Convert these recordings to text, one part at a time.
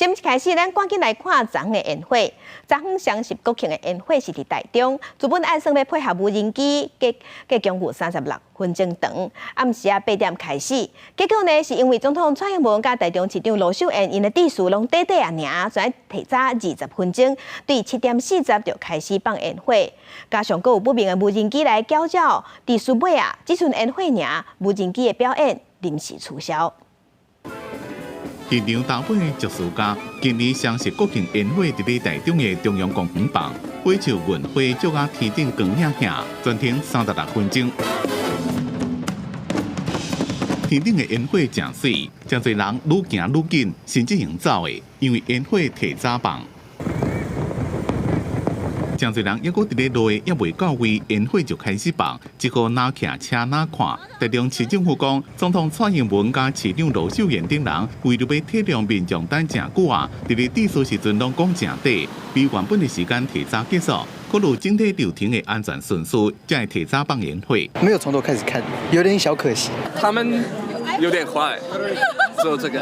新聞開始，咱趕緊來看昨昏的煙火。昨昏雙十國慶的煙火是佇台中，原本按算欲配合無人機，計計共有36分鐘長。暗時仔8點開始，結果呢是因為總統蔡英文佮台中市長盧秀燕𪜶的致辭攏短短仔爾，所以提早20分鐘，對7點40就開始放煙火。加上閣有不明的無人機來攪擾，佇書尾啊，這陣煙火爾，無人機的表演臨時取消。現場大尾藝術家今年雙十國慶煙火佇咧台中的中央公園放，火球雲火照甲天頂光影影，全程36分鐘。天頂的煙火誠媠，誠濟人愈行愈緊，甚至用走的，因為煙火提早放。誠濟人猶閣佇咧路猶未到位，煙火就開始放，只好若騎車若看。台中市政府講，總統蔡英文佮市長盧秀燕等人，為著欲體諒民眾等誠久啊，佇咧致辭時陣攏講誠短，比原本的時間提早結束，考慮整體流程的安全順序，才會提早放煙火。沒有從頭開始看，有點小可惜。他們有點壞，做這個，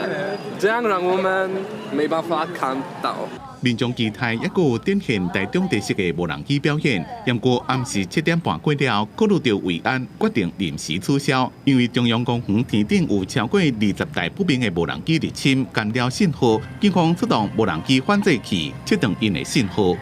這樣讓我們沒辦法看到。民眾期待猶閣有展現台中特色的無人機表演，毋過暗時7點半過了，考慮著維安，決定臨時取消，因為中央公園天頂有超過20台不明的無人機入侵，干擾信號，警方出動無人機反制器，切斷𪜶的信號。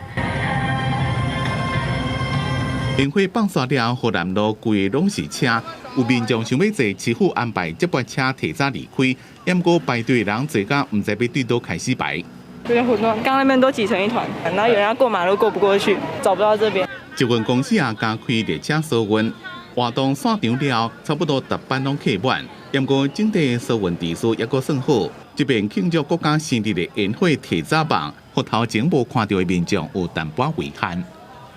煙火放煞了後，河南路規个攏是車，有民眾想欲坐市府安排接駁車提早離開，毋過排隊人濟甲毋知欲對佗開始排。有點混亂，剛剛那邊都擠成一團，然後有人要過馬路過不過去，找不到這邊。捷運公司也加開列車疏運，活動散場了，差不多逐班攏客滿。毋過整體疏運秩序猶閣算好。這邊慶祝國家生日的煙火提早放，予頭前無看著的民眾有淡薄遺憾。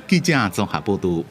記者綜合報導。